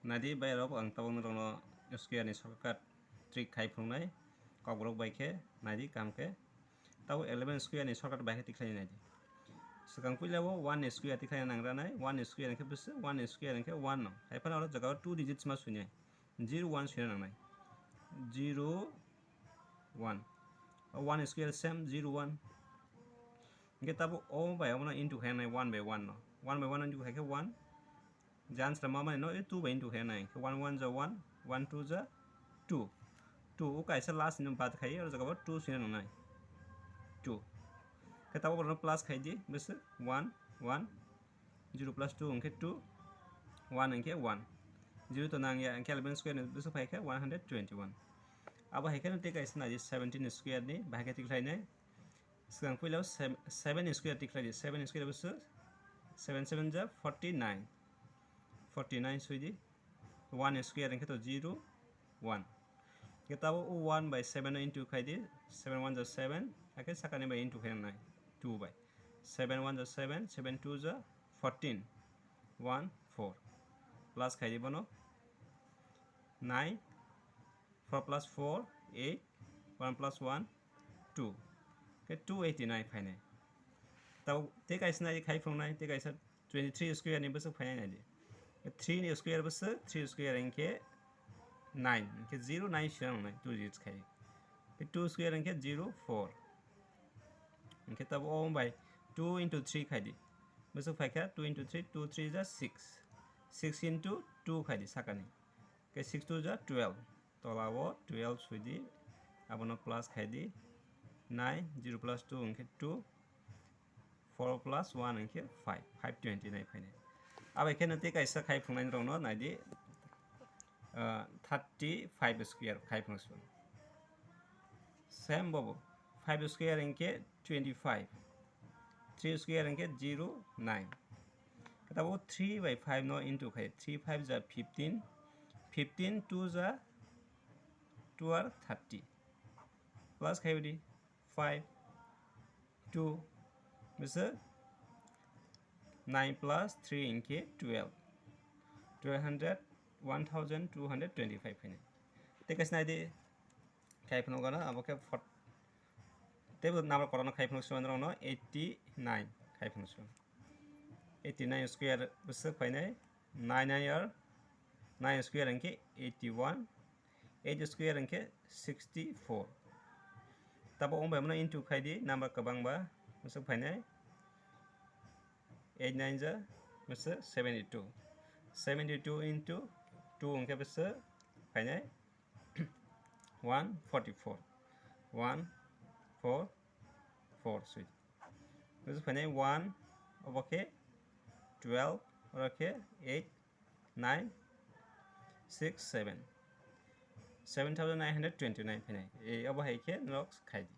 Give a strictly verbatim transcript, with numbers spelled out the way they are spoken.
Naidi, bayarok ang tabuk norokno square ni shortcut trick khai phunuknai, kokborok bai khe naidi kaham khe. Tabuk eleven square ni shortcut bai khe tikhlai naidi. Swkang puila o one ni square tikhlai nang ranai, one ni square hwnkhe bwswk, one ni square hwnkhe one no. Hai phano oro jaga o two digits ma swinai, zero one swina nangnai. Zero one. O one square same zero one. Hwnkhe tabuk o bai omono into khai nai one by one no. One by one into khai khe one. Je answer ma mani no, two bai into khai nai. Hwnkhe one one ja one, one two ja two. Two, o kaisa last ni bad khai, o jaga bo two swina nangnai. Two. Khe tabuk borokno plus khai di, bwswk one, one, zero plus two hwnkhe two, one hwnkhe one. Zero to nang ya, hwnkhe eleven square ni bwswk phai khe one hundred twenty-one. Abo hai kheno tei kaisa nai di seventeen square ni, bahai khe tikhlai nai. Swkang puila o sev-, seven square tikhlai di, seven square bwswk seven seven ja forty-nine. Forty-nine swi di. One square hwnkhe to zero, one. Hwnkhe tabuk o one by seven no into khai di, seven one ja seven, hakhe sakani bai into khai nai, two bai. Seven one ja seven, seven two ja fourteen, one four. Plus khai di bono, nine, four plus four, eight, one plus one, two. Khe two eighty-nine phainai. Tabuk tei kaisa nai khai phunuknai, tei kaisa twenty-three square ni bwswk phainai naidi. Three ni square bwswk, three square hwnkhe nine, hwnkhe zero nine swina nangnai, two digits khai. Khe two square hwnkhe zero four. Hwnkhe tabuk o bai two into three khai di. Bwswk phai kha two into three, two three ja six. Six into two khai di sakani. Khe six two ja twelve. Tola o twelve swi di. Abono plus khai di. Nine, zero plus two hwnkhe two. Four plus one hwnkhe five. Five twenty-nine phainai. Abai kheno tei kaisa khai phunuknai rokno nai di. Ah, thirty-five square khai phunuk song. Same bobo. Five square hwnkhe twenty-five. Three square hwnkhe zero nine. Khe tabuk three by five no into khai. Three five ja fifteen. Fifteen two ja two are thirty. Plus khai di. Five, two, bwswk nine plus three hwnkhe twelve. Twelve hundred, one thousand two hundred twenty-five phainai. Tei kaisa nai di. Khai phunuk gana abo khe fort-, tei bo number kotorno khai phunuk song norokno eighty-nine khai phunuk song. Eighty-nine square bwswk phainai, nine nine are, nine square hwnkhe eighty-one, eight square hwnkhe sixty-four. Tabuk wng bai mano into khai di, number kwbang ba bwswk phainai, eight nine ja bwswk seventy-two. Seventy-two into two hwnkhe bwswk phainai, one forty-four, one four four swi. Bwswk phainai one, obo khe twelve, oro khe eight, nine, six, seven. Seven thousand nine hundred twenty-nine phainai. Ei, obo hai khe norok khai di.